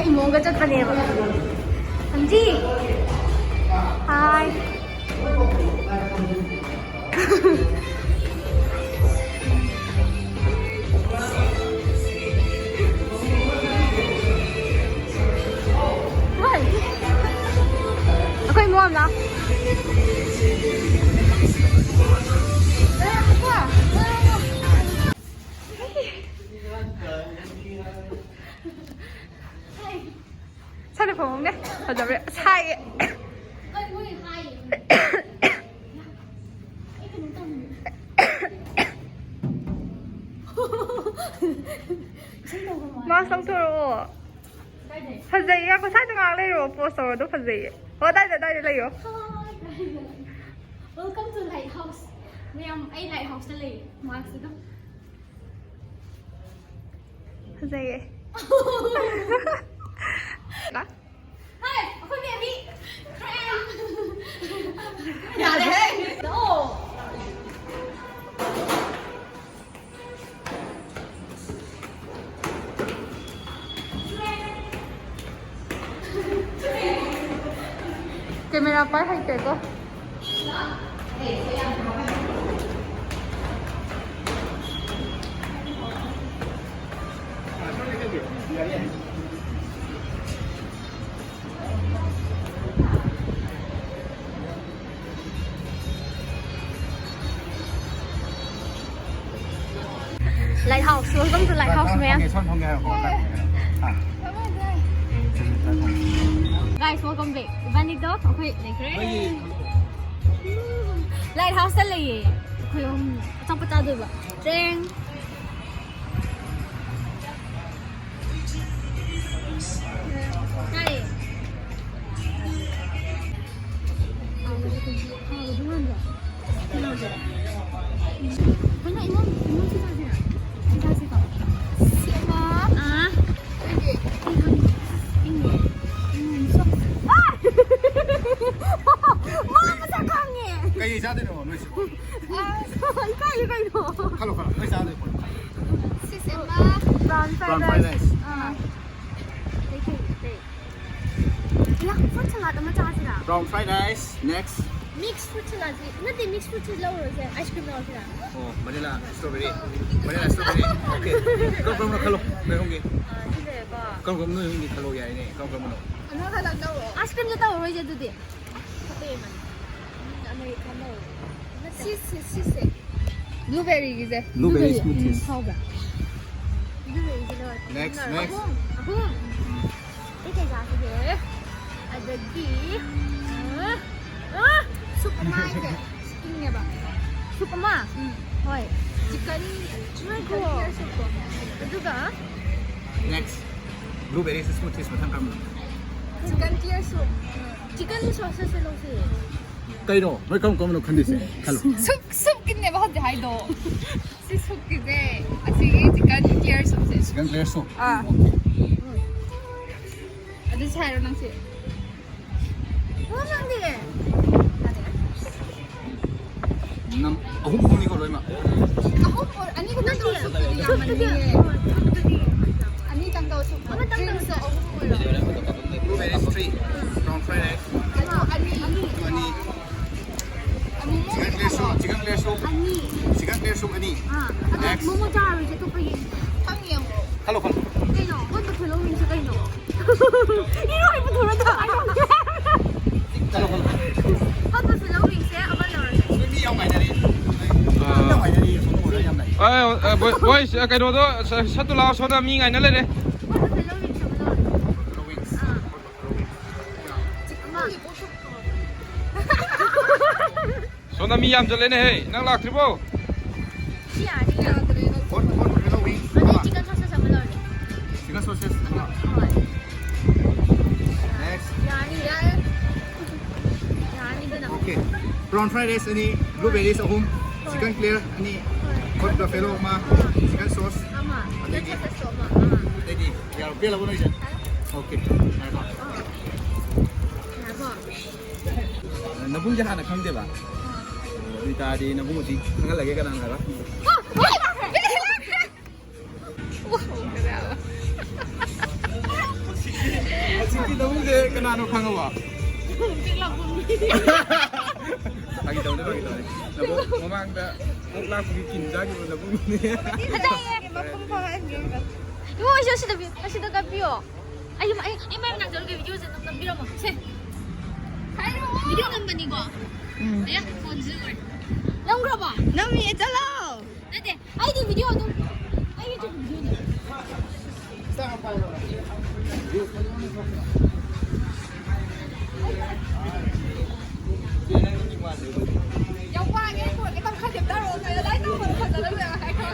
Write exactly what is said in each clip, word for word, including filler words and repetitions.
ꯏꯃꯣꯒ ꯆꯠꯄꯅꯦꯕ꯫ ꯁꯝꯖꯤ꯫ ꯍꯥꯏ꯫ ꯍꯣꯏ꯫ ꯑꯩꯈꯣꯏ ꯏꯃꯣ ꯑꯃ ꯂꯥꯛ꯫ ꯁꯥꯟꯅ ꯐꯝꯃꯝꯅꯦ꯫ ꯐꯖꯕ꯭ꯔꯥ? ꯁꯥꯏꯌꯦ꯫ ꯃꯥꯁ ꯂꯧꯊꯣꯔꯛꯑꯣ꯫ ꯐꯖꯩꯌꯦ꯫ ꯉꯥꯏꯈꯣ, ꯁ꯭ꯋꯥꯏꯗ ꯉꯥꯏꯍꯥꯛ ꯂꯩꯔꯣ꯫ ꯄꯣꯁ ꯇꯧꯔꯣ, ꯑꯗꯨ ꯐꯖꯩꯌꯦ꯫ ꯑꯣ, ꯑꯗꯥꯏꯗ, ꯑꯗꯥꯏꯗ ꯂꯩꯌꯣ꯫ Welcome to Lighthouse. ꯃꯌꯥꯝ, ꯑꯩ ꯂꯥꯏꯠ ꯍꯥꯎꯁꯇ ꯂꯩꯌꯦ꯫ ꯃꯥꯁ ꯑꯗꯨꯝ ꯐꯖꯩꯌꯦ꯫ ꯍꯥꯏ, ꯑꯩꯈꯣꯏ ꯕꯦꯕꯤ꯫ ꯌꯥꯔꯦꯍꯦ꯫ No꯫ ꯀꯦꯃꯦꯔꯥ ꯄꯥꯏ ꯍꯩꯇꯦꯀꯣ꯫ Lighthouse, welcome to Lighthouse, ꯃꯌꯥꯝ꯫ ꯁꯣꯝ ꯊꯣꯡꯒꯦ ꯍꯥꯏꯔꯣ? ꯒꯥꯏꯁ, welcome back. ꯏꯕꯥꯅꯤꯗꯣ ꯑꯩꯈꯣꯏ ꯂꯩꯈ꯭ꯔꯦ꯫ ꯂꯥꯏꯠ ꯍꯥꯎꯁꯇ ꯂꯩꯌꯦ꯫ ꯑꯩꯈꯣꯏ ꯑꯍꯨꯝ ꯑꯆꯥꯄꯣꯠ ꯆꯥꯗꯣꯏꯕ꯫ ꯇ꯭ꯔꯦꯡ꯫ ꯇꯥꯏꯌꯦ꯫ ꯀꯩꯅꯣ, ꯏꯃꯣꯝ, ꯏꯃꯣꯝ ꯁꯤ ꯆꯥꯁꯤꯔꯥ? ꯁꯤ ꯆꯥꯁꯤꯀꯣ꯫ ꯁꯦꯝꯃꯣ꯫ ꯑꯥ꯫ ꯑꯩꯗꯤ, ꯑꯩ ꯈꯪꯗꯦ꯫ ꯏꯪꯉꯦ꯫ ꯎꯝ, ꯁꯣ-, ꯑꯥ! ꯃꯥ ꯃꯁꯛ ꯈꯪꯉꯦ꯫ ꯀꯩ ꯆꯥꯗꯣꯏꯅꯣ ꯅꯣꯏꯁꯤꯕꯣ? ꯑꯥ, ꯏꯀꯥꯏꯌꯦ ꯀꯩꯅꯣ꯫ ꯈꯜꯂꯣ, ꯈꯜꯂꯣ꯫ ꯅꯣꯏ ꯆꯥꯗꯣꯏ ꯄꯣꯠ꯫ ꯁꯤ ꯁꯦꯝꯃꯣ꯫ Brown fried brown fried rice꯫ Rice꯫ ꯑꯥ꯫ ꯑꯗꯒꯤ ꯌꯥ, ꯐ꯭ꯔꯨꯠ ꯁꯂꯥꯗ ꯑꯃ ꯆꯥꯁꯤꯔꯥ? Brown fried rice. Next. Mix fruit ꯁꯂꯥꯗꯁꯤ ꯅꯠꯇꯦ, ꯃꯤꯛꯁ ꯐ꯭ꯔꯨꯠꯁꯤ ꯂꯧꯔꯁꯦ, ꯑꯥꯏꯁ ꯀ꯭ꯔꯤꯝ ꯂꯧꯔꯁꯤꯔꯥ? Oh, vanilla strawberry. Vanilla strawberry. Okay. ꯀꯔꯝ ꯀꯔꯝꯕꯅꯣ ꯈꯜꯂꯣ ꯅꯣꯏ ꯑꯍꯨꯝꯒꯤ? ꯑꯥ, ꯁꯤ ꯂꯩꯔꯦꯀꯣ. ꯀꯔꯝ ꯀꯔꯝꯕ ꯅꯣꯏ ꯑꯍꯨꯝꯒꯤ ꯈꯜꯂꯣ ꯌꯥꯏꯅꯦ, ꯀꯔꯝ ꯀꯔꯝꯕꯅꯣ? ꯑꯥꯏꯁ ꯀ꯭ꯔꯤꯝꯁꯦ ꯇꯧꯔꯔꯣꯏꯁꯦ ꯑꯗꯨꯗꯤ. ꯑꯇꯩ ꯑꯃ. ꯎꯝ, ꯑꯃꯦꯔꯤꯀꯥꯟ ꯂꯧꯔꯁꯦ. ꯅꯠꯇꯦ. ꯁꯤꯁꯦ, ꯁꯤꯁꯦ. ꯕ꯭ꯂꯨꯕꯦꯔꯤꯒꯤꯁꯦ. Blueberry smoothies. ꯎꯝ, ꯍꯥꯎꯕ꯭ꯔꯥ? ꯕ꯭ꯂꯨꯕꯦꯔꯤꯁꯦ ꯂꯧꯔꯁꯦ. Next, ꯑꯍꯨꯝ, next. ꯑꯍꯨꯝ. ꯀꯩ ꯀꯩ ꯆꯥꯁꯤꯒꯦ? ꯑꯗꯒꯤ, ꯑ, ꯑ, ꯁꯨꯞ ꯑꯃ ꯍꯥꯏꯁꯦ. ꯏꯪꯉꯦꯕ. ꯁꯨꯞ ꯑꯃ? ꯎꯝ. ꯍꯣꯏ. ꯆꯤꯀꯟ, ꯉꯥꯏꯈꯣ. ꯆꯤꯀꯟ ꯁꯨꯞꯇꯣ. ꯑꯗꯨꯒ Next. Blueberry smoothies ꯃꯊꯪ ꯀꯔꯝꯕꯅꯣ? ꯆꯤꯀꯟ ꯀꯤꯌꯔ ꯁꯨꯞ. ꯆꯤꯀꯟ ꯁꯣꯁꯦꯁ ꯂꯧꯁꯤ. ꯀꯩꯅꯣ? ꯅꯣꯏ ꯀꯔꯝ ꯀꯔꯝꯕꯅꯣ ꯈꯟꯗꯣꯏꯁꯦ? ꯈꯜꯂꯣ. ꯁꯨꯞ, ꯁꯨꯞꯀꯤꯅꯦꯕ ꯍꯧꯖꯤꯛ ꯍꯥꯏꯗꯣ. ꯁꯤ ꯁꯨꯞꯀꯤꯁꯦ, ꯑꯁꯤꯒꯤ ꯆꯤꯀꯟ ꯀꯤꯌꯔ ꯁꯨꯞꯁꯦ. Chicken clear soup. ꯑꯥ. Okay. ꯑꯗꯨ ꯁꯥꯏꯔꯣ ꯅꯪꯁꯦ? ꯑꯣ, ꯅꯪꯗꯤ? ꯅꯝ ꯑꯍꯨꯝ ꯑꯍꯨꯝꯅꯤꯀꯣ ꯂꯣꯏꯅꯃꯛ? ꯑꯍꯨꯝ ꯑꯣꯏ-, ꯑꯅꯤ ꯈꯛꯇꯪ ꯇꯧꯔꯁꯨ ꯁꯨꯞꯇꯨꯗꯤ ꯌꯥꯝꯃꯟꯗꯤꯌꯦ. ꯑꯅꯤꯇꯪ ꯇꯧꯔꯁꯨ. ꯗ꯭ꯔꯤꯡꯁꯨ ꯑꯍꯨꯝ ꯑꯣꯏꯔꯣ. Blueberry three. Brown fried rice. ꯑꯗꯣ ꯑꯅꯤ. ꯑꯗꯨ ꯑꯅꯤ. ꯑꯃꯨꯛ Chicken clear soup. Chicken clear soup. ꯑꯅꯤ. Chicken clear soup ꯑꯅꯤ. ꯑꯥ, ꯑꯗꯣ Next. ꯃꯣꯃꯣ ꯆꯥꯔꯣꯏꯁꯦ ꯑꯇꯣꯞꯄ ꯌꯦꯡꯁꯦ. ꯈꯪꯉꯦ ꯑꯃꯨꯛ. ꯈꯜꯂꯣ ꯈꯜꯂꯣ. ꯀꯩꯅꯣ? ꯍꯣꯠ ꯕꯐꯦꯂꯣ ꯋꯤꯡꯁꯦ ꯀꯩꯅꯣ? ꯏꯔꯣꯏ ꯄꯨꯊꯣꯔꯛꯑꯣ. ꯈꯜꯂꯣ ꯈꯜꯂꯣ. ꯍꯣꯠ ꯕꯐꯦꯂꯣ ꯋꯤꯡꯁꯦ ꯑꯃ ꯂꯧꯔꯁꯦ. ꯃꯤ ꯌꯥꯝ ꯉꯥꯏꯅꯔꯤ. ꯌꯥꯝ ꯉꯥꯏꯅꯔꯤ. ꯁꯣꯝꯗ ꯑꯣꯔꯗꯔ ꯌꯥꯝ ꯂꯥꯛꯑꯦ. ꯑ, ꯑ, ꯕꯣꯏ-, ꯕꯣꯏꯁ, ꯑ, ꯀꯩꯅꯣꯗꯣ ꯁ-, ꯁꯠꯇꯨ ꯂꯥꯛꯑꯣ, ꯁꯣꯝꯗ ꯃꯤ ꯉꯥꯏꯅ ꯂꯩꯔꯦ. ꯍꯣꯠ ꯕꯐꯦꯂꯣ ꯋꯤꯡꯁꯦ ꯑꯃ ꯂꯧꯔꯁꯦ. Wings. ꯑꯥ. ꯑꯃ. ꯁꯣꯝꯗ ꯃꯤ ꯌꯥꯝ ꯆꯠꯂꯦꯅꯦ, ꯍꯦ, ꯅꯪ ꯂꯥꯛꯇ꯭ꯔꯤꯕꯣ? ꯁꯤ ꯌꯥꯅꯤ. Hot, hot buffalo wings. ꯑꯗꯩ ꯆꯤꯀꯟ ꯁꯣꯁꯦꯁ ꯑꯃ ꯂꯧꯔꯦ. Chicken sausage ꯑꯃ. ꯍꯣꯏ. Next. ꯌꯥꯅꯤ, ꯌꯥꯔꯦ. ꯌꯥꯅꯤꯗꯅ. Okay. Brown fried rice ꯑꯅꯤ, blueberries ꯑꯍꯨꯝ, chicken clear ꯑꯅꯤ, hot buffalo ꯑꯃ, chicken sauce. ꯑꯃ. ꯑꯗꯩꯗꯤ? ꯆꯠꯄꯁꯨ ꯑꯃ. ꯑꯃ. ꯑꯗꯩꯗꯤ ꯌꯥꯔꯣ, ꯄꯦꯜꯂꯕꯣ ꯅꯣꯏꯁꯦ? Okay. ꯉꯥꯏꯈꯣ. ꯌꯥꯔꯕꯣ? ꯅꯕꯨꯡꯁꯦ ꯍꯥꯟꯅ ꯈꯪꯗꯦꯕ? ꯑꯗꯨ ꯑꯣꯏꯇꯥꯔꯗꯤ ꯅꯕꯨꯡ ꯍꯧꯖꯤꯛ ꯈꯪꯍꯜꯂꯒꯦ, ꯀꯅꯥꯅ ꯍꯥꯏꯕ? ꯀꯩꯗꯧꯁꯦ ꯀꯅꯥꯅꯣ ꯈꯪꯉꯕꯣ? ꯐꯥꯒꯤ ꯇꯧꯅꯦ, ꯐꯥꯒꯤ ꯇꯧꯅꯦ꯫ ꯅꯕꯨꯡ ꯃꯃꯥꯡꯗ ꯑꯣꯛ ꯂꯥꯛꯄꯒꯤ ꯀꯤꯟ ꯆꯥꯈꯤꯕ ꯅꯕꯨꯡꯅꯦ꯫ ꯐꯖꯩꯌꯦ꯫ ꯃꯄꯨꯝ ꯐꯥꯍꯟꯒꯦ꯫ ꯏꯃꯥ, ꯑꯩꯁꯨ ꯑꯁꯤꯗ ꯄꯤ-, ꯑꯁꯤꯗ ꯀꯥꯞꯄꯤꯌꯣ꯫ ꯑꯩ, ꯑꯩ, ꯑꯩ ꯃꯌꯥꯝ ꯅꯥꯛꯇ ꯀꯩ ꯚꯤꯗꯤꯑꯣꯁꯦ ꯅꯝꯕꯤꯔꯝꯃꯣ꯫ ꯁꯦ꯫ ꯚꯤꯗꯤꯑꯣ ꯅꯝꯕꯅꯤꯀꯣ꯫ ꯎꯝ꯫ ꯑꯌꯥ, ꯐꯣꯟꯁꯦ ꯂꯣꯏꯔꯦ꯫ ꯅꯝꯈ꯭ꯔꯕꯣ? ꯅꯝꯃꯤꯌꯦ, ꯆꯠꯂꯣ꯫ ꯅꯠꯇꯦ, ꯑꯩꯗꯤ ꯚꯤꯗꯤꯑꯣ ꯑꯗꯨꯝ, ꯑꯩ YouTube ꯚꯤꯗꯤꯑꯣꯅꯦ꯫ ꯌꯥꯝ ꯋꯥꯡꯉꯦ, ꯐꯣꯟꯁꯦ ꯈꯔ ꯁꯦꯝꯗꯔꯛꯑꯣ, ꯀꯩꯅꯣ ꯑꯗꯥꯏ ꯇꯧꯕꯗꯣ ꯐꯖꯅ ꯍꯥꯏꯈ꯭ꯔꯣ꯫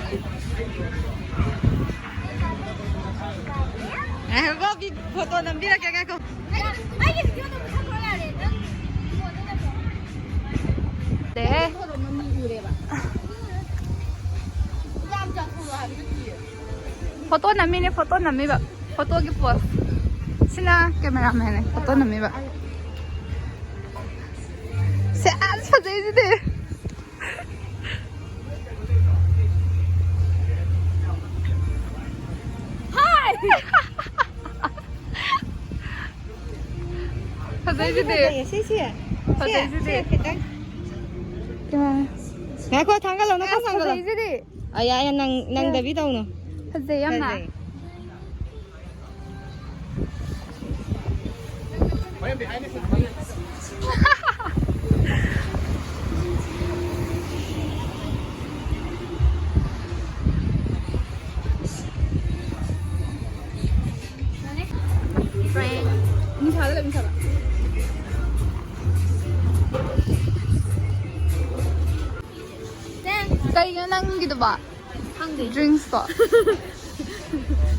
ꯉꯥꯏꯈꯣꯀꯣ, ꯐꯣꯇꯣ ꯅꯝꯕꯤꯔꯛꯀꯦ, ꯉꯥꯏꯈꯣ꯫ ꯑꯩꯒꯤ ꯚꯤꯗꯤꯑꯣꯗꯣ ꯃꯨꯊꯠꯈ꯭ꯔꯣ ꯌꯥꯔꯦ, ꯅꯪ ꯐꯣꯟꯗꯣ ꯅꯠꯇ꯭ꯔꯣ? ꯗꯦꯍꯦ꯫ ꯐꯣꯇꯣ ꯅꯝꯃꯤꯅꯦ, ꯐꯣꯇꯣ ꯅꯝꯃꯤꯕ꯫ ꯐꯣꯇꯣꯒꯤ ꯄꯣꯁ꯫ ꯁꯤꯅ ꯀꯦꯃꯦꯔꯥꯃꯦꯟꯅꯦ, ꯐꯣꯇꯣ ꯅꯝꯃꯤꯕ꯫ ꯁꯦ, ꯑꯁ, ꯐꯖꯩꯁꯤꯗꯤ꯫ ꯍꯥꯏ! ꯐꯖꯩꯁꯤꯗꯤ꯫ ꯐꯖꯩꯌꯦ, ꯁꯤ, ꯁꯤ꯫ ꯐꯖꯩꯁꯤꯗꯤ꯫ ꯁꯤ, ꯁꯤ ꯈꯤꯇꯪ꯫ ꯉꯥꯏꯈꯣ, ꯊꯥꯡꯒꯠꯂꯣ, ꯅꯈꯣꯡ ꯑꯁ, ꯊꯥꯡꯒꯠꯂꯣ꯫ ꯐꯖꯩꯁꯤꯗꯤ꯫ ꯑ, ꯌꯥ, ꯌꯥ, ꯅꯪ, ꯅꯪꯗꯕꯤ ꯇꯧꯅꯨ꯫ ꯐꯖꯩ ꯌꯥꯝꯅ꯫ ꯐꯖꯩ꯫ ꯀꯩꯅꯣ ꯅꯪꯒꯤꯗꯨꯕꯣ? ꯈꯪꯗꯦ꯫ ꯗ꯭ꯔꯤꯡꯁꯇꯣ꯫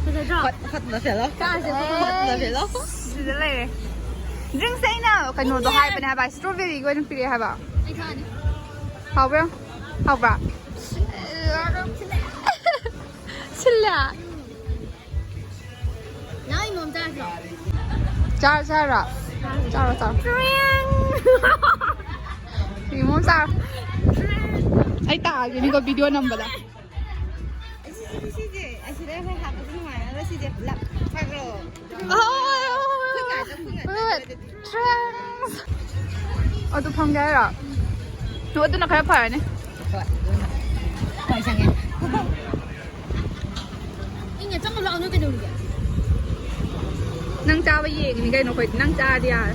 ꯐꯖꯗ꯭ꯔꯣ? ꯐꯠ-, ꯐꯠꯅ ꯐꯦꯂꯣ꯫ ꯀꯥꯁꯦ ꯐꯠꯅ ꯐꯦꯂꯣ꯫ ꯁꯤꯗ ꯂꯩꯔꯦ꯫ ꯗ꯭ꯔꯤꯡꯁꯁꯦ ꯑꯩꯅ ꯀꯩꯅꯣꯗꯣ ꯍꯥꯏꯕꯅꯦ ꯍꯥꯏꯕ, ꯏꯁꯇ꯭ꯔꯣꯕꯦꯔꯤꯒꯤ ꯑꯣꯏꯅ ꯄꯤꯔꯛꯑꯦ ꯍꯥꯏꯕ꯫ ꯑꯩ ꯊꯛꯑꯅꯤ꯫ ꯍꯥꯎꯕ꯭ꯔꯥ? ꯍꯥꯎꯕ꯭ꯔꯥ? ꯁꯤꯜꯂꯦ꯫ ꯅꯪ ꯏꯃꯣꯝ ꯆꯥꯁꯤꯔꯣ? ꯆꯥꯔꯣ, ꯆꯥꯔꯣ꯫ ꯆꯥꯔꯣ, ꯆꯥꯔꯣ꯫ ꯏꯃꯣꯝ ꯆꯥꯔꯣ꯫ ꯑꯩ ꯇꯥꯛꯑꯒꯦꯅꯤꯀꯣ ꯚꯤꯗꯤꯑꯣ ꯅꯝꯕꯗ꯫ ꯁꯤꯁꯦ, ꯁꯤꯁꯦ, ꯑꯁꯤꯗ ꯑꯩꯈꯣꯏ ꯍꯥꯞꯄꯁꯨ ꯅꯨꯡꯉꯥꯏꯔꯒ ꯁꯤꯁꯦ ꯄꯨꯂꯞ ꯊꯛꯈ꯭ꯔꯣ꯫ ꯑꯍꯣꯏ, ꯍꯣꯏ, ꯍꯣꯏ, ꯍꯣꯏ, Good. Thanks. ꯑꯗꯨ ꯐꯪꯒꯦ ꯍꯥꯏꯔꯣ? ꯑꯗꯨꯅ ꯈꯔ ꯐꯔꯅꯤ꯫ ꯍꯣꯏ, ꯑꯗꯨꯅ ꯍꯣꯏ, ꯆꯪꯉꯦ꯫ ꯏꯪꯉꯦ, ꯆꯪꯉꯣ ꯂꯥꯛꯑꯣ, ꯅꯣꯏ ꯀꯩꯗꯧꯔꯤꯒꯦ? ꯅꯪ ꯆꯥꯕ ꯌꯦꯡꯉꯤꯅꯤ ꯀꯩꯅꯣ ꯑꯩꯈꯣꯏꯗꯤ꯫ ꯅꯪ ꯆꯥꯔꯗꯤ ꯌꯥꯔꯦ꯫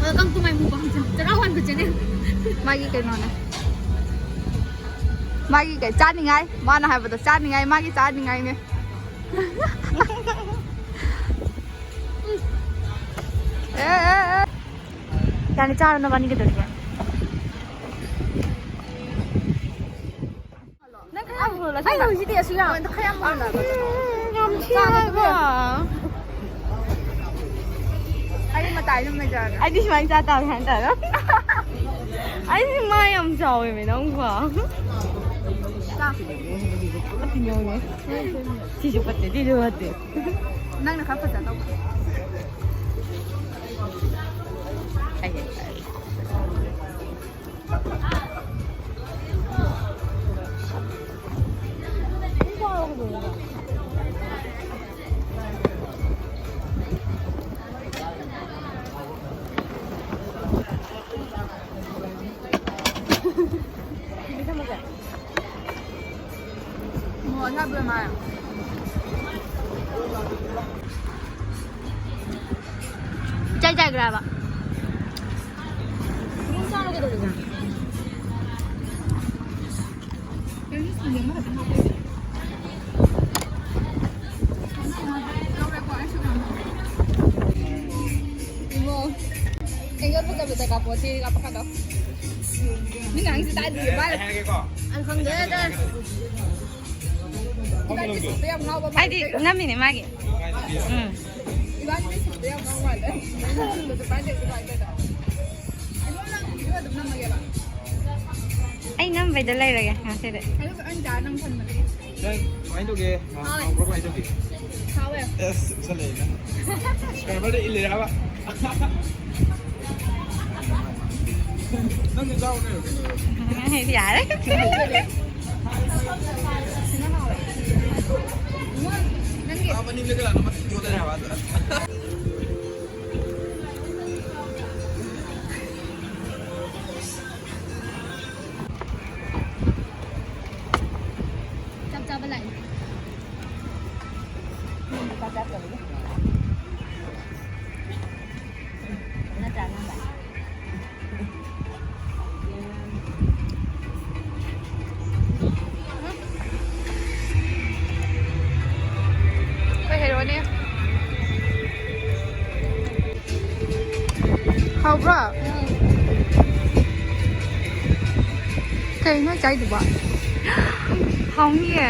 Welcome to my mukbang channel. ꯆꯔꯥ ꯋꯥꯟꯕ channel. ꯃꯥꯒꯤ ꯀꯩꯅꯣꯅꯦ꯫ ꯃꯥꯒꯤ ꯀꯩ ꯆꯥꯅꯤꯡꯉꯥꯏ꯫ ꯃꯥꯅ ꯍꯥꯏꯕꯗꯣ ꯆꯥꯅꯤꯡꯉꯥꯏ꯫ ꯃꯥꯒꯤ ꯆꯥꯅꯤꯡꯉꯥꯏꯅꯦ꯫ ꯑꯦ, ꯑꯦ, ꯑꯦ꯫ ꯌꯥꯅꯤ, ꯆꯥꯔꯣ, ꯅꯕꯥꯅꯤ ꯀꯩꯗꯧꯔꯤꯒꯦ? ꯅꯪ ꯈꯔ ꯌꯥꯝ ꯍꯨꯜꯂꯣ, ꯑꯩ ꯍꯧꯖꯤꯛꯇꯤ ꯑꯁꯤ ꯌꯥꯝ ꯈꯔ ꯌꯥꯝ ꯍꯨꯜꯂꯣ꯫ ꯌꯥꯝ ꯊꯤꯔꯒ꯫ ꯑꯩ ꯃꯇꯥꯏ ꯑꯗꯨꯝ ꯂꯩꯖꯔꯒꯦ꯫ ꯑꯩꯗꯤ ꯁꯨꯃꯥꯏꯅ ꯆꯥ ꯇꯥꯕꯅꯤ ꯍꯥꯏꯅ ꯇꯧꯔꯒ꯫ ꯑꯩꯗꯤ ꯃꯥ ꯌꯥꯝ ꯆꯥꯎꯋꯦꯃꯦ ꯅꯪꯕꯣ꯫ ꯆꯥ꯫ ꯐꯠꯇꯤ ꯌꯧꯅꯦ꯫ ꯁꯤꯁꯨ ꯐꯠꯇꯦ, ꯁꯤꯁꯨ ꯐꯠꯇꯦ꯫ ꯅꯪꯅ ꯈꯔ ꯐꯖꯗꯧꯕ꯫ ꯑꯩ ꯆꯥꯏ ꯆꯥꯏꯈ꯭ꯔꯦ ꯍꯥꯏꯕ꯫ ꯏꯃꯣ, ꯑꯦꯡꯒꯜ ꯐꯖꯕꯗ ꯀꯥꯞꯄꯣ, ꯁꯤ ꯀꯥꯞꯄꯛꯀꯗꯣ꯫ ꯃꯤꯅ ꯍꯪꯉꯤꯁꯦ ꯇꯥꯗꯤꯌꯦ, ꯚꯥꯏ꯫ ꯑꯩ ꯈꯪꯗꯦ, ꯇꯥꯗꯦ꯫ ꯏꯕꯥꯅꯤ ꯃꯤꯁꯤꯡꯗꯣ ꯌꯥꯝ ꯉꯥꯎꯕ ꯃꯥꯜꯂꯦ꯫ ꯍꯥꯏꯗꯤ ꯉꯝꯃꯤꯅꯦ ꯃꯥꯒꯤ꯫ ꯎꯝ꯫ ꯏꯕꯥꯅꯤ ꯃꯤꯁꯤꯡꯗꯣ ꯌꯥꯝ ꯉꯥꯎꯕ ꯃꯥꯜꯂꯦ꯫ ꯅꯪ ꯅꯝꯕꯗꯣ ꯄꯥꯏꯗꯦ, ꯀꯃꯥꯏꯅ ꯇꯧꯔꯤꯅꯣ? ꯑꯩꯉꯣꯟꯗ ꯅꯪ ꯚꯤꯗꯤꯑꯣ ꯑꯗꯨꯝ ꯅꯝꯃꯒꯦꯕ꯫ ꯑꯩ ꯉꯝꯕꯩꯗ ꯂꯩꯔꯒꯦ ꯉꯁꯤꯗꯤ꯫ ꯑꯗꯨꯒ ꯑꯩꯅ ꯆꯥ ꯅꯪ ꯊꯟꯕꯗꯤ꯫ ꯅꯪ ꯀꯃꯥꯏꯅ ꯇꯧꯒꯦ? ꯍꯥꯎꯋꯦ꯫ ꯍꯥꯎꯕ꯭ꯔꯣ? ꯀꯃꯥꯏꯅ ꯇꯧꯒꯦ? ꯍꯥꯎꯋꯦ꯫ ꯑꯦꯁ, ꯎꯁꯜꯂꯛꯑꯦ ꯅꯪ꯫ ꯁꯕꯁꯀ꯭ꯔꯥꯏꯕꯔꯗ ꯏꯜꯂꯤꯔꯕ? ꯅꯪꯁꯨ ꯆꯥꯎ ꯀꯩꯅꯣ, ꯀꯩꯅꯣ꯫ ꯌꯥꯔꯦ꯫ ꯅꯪꯒꯤ ꯆꯥ ꯃꯅꯤꯡꯗ ꯀꯅꯥꯅꯣ ꯃꯊꯤ ꯌꯣꯠꯂꯦ ꯍꯥꯏꯕ ꯑꯗ꯫ ꯀꯩꯅꯣ ꯆꯥꯏꯗꯨꯕꯣ? ꯍꯥꯎꯅꯤꯌꯦ꯫